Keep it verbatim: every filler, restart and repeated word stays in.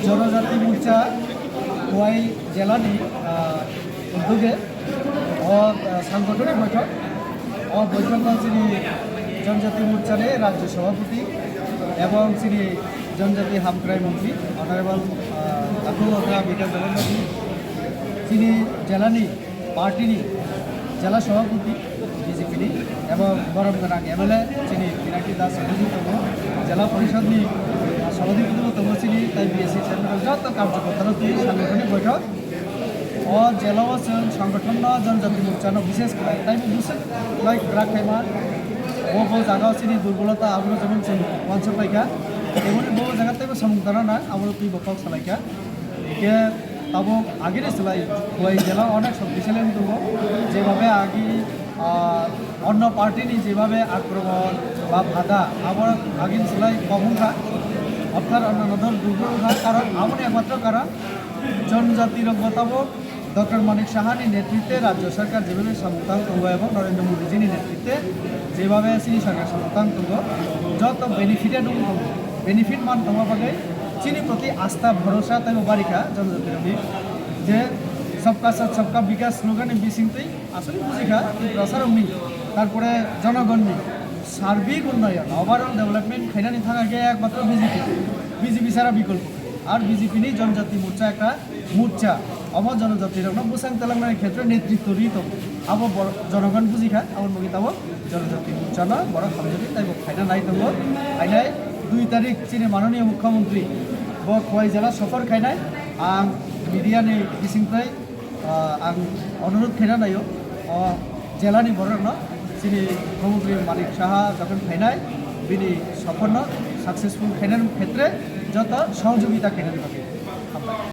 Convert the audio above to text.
Jonojati Morcha Khowai jelani, ah, uddoge o, ah, sanggothoni boithok. O boithok o chini Jonojati Morchani Rajya Sabhapati ebong chini Jonojati Hamkrai Montri Honorable, ah, Atul Okra Bikash Jamatia, chini jelani party ni jela sabhapati B J P ni ebong borom gwnang M L A chini Pinaki Das Mukherjee tongo, jela porishod ni sabhapati bo tongo chini, tai B S C chairman rok joto karjokorta rok twi sanggothoni boithok. O jela o chwng sanggothon no Jonojati Morcha no bishes khlai, tai bo bishes khlai kwrak khaima. Bo bo jaga o chini durbolota abo no jemon chwng uansuk paikha, teboni bo jaga tei bo samung tana nang abo no twi bo kok salaikha. Hingke tabuk agini slai Khowai jela onek শক্তিশালী wngwi tongo, jebabe agi, ah, onno party ni jebabe akromon ba bada abo agini slai kok wngkha, orthat onno dol dugro wngkha, karon aboni ekmatro karon jonojati rok bo tabuk Doctor Manik Saha ni netritwe Rajya Sarkar jebabe samung tang tongo ebong Narendra Modi ji ni netritwe jebabe chini sarkar samung tang tongo, joto benefited wng tongo, benefit man tongma bagwi chini proti astha bhorosa teibo barikha jonojatirokni, je Sabka Saath Sabka Vikas slogan ni bisingtwi aswk bujikha Tiprasarokni, tarpore jonogonni sarbik unnayon, overall development khainani thangkhe ekmatro B J P, B J P sara bikolpo, ar B J P ni Jonojati Morcha ekta Morcha, omo jonojatirokno bwsang twlangnani khetre netritw rwi tongo. Abo bor-, jonogon bujikha, aboni bagwi tabuk Jonojati Morchano borok hamjagwi teibo khaina nai tongo. Khainai dui tarik chini mananiya mukhyamantri bo Khowai jela sophor khainai. Ang media ni bisingtwi, ah, ang onurodh khaina naio, o jelani borokno chini mukhyamantri Manik Saha jokhon phainai, bini sophorno successful khainani khetre joto sohojogita khainani bagwi. Hambai.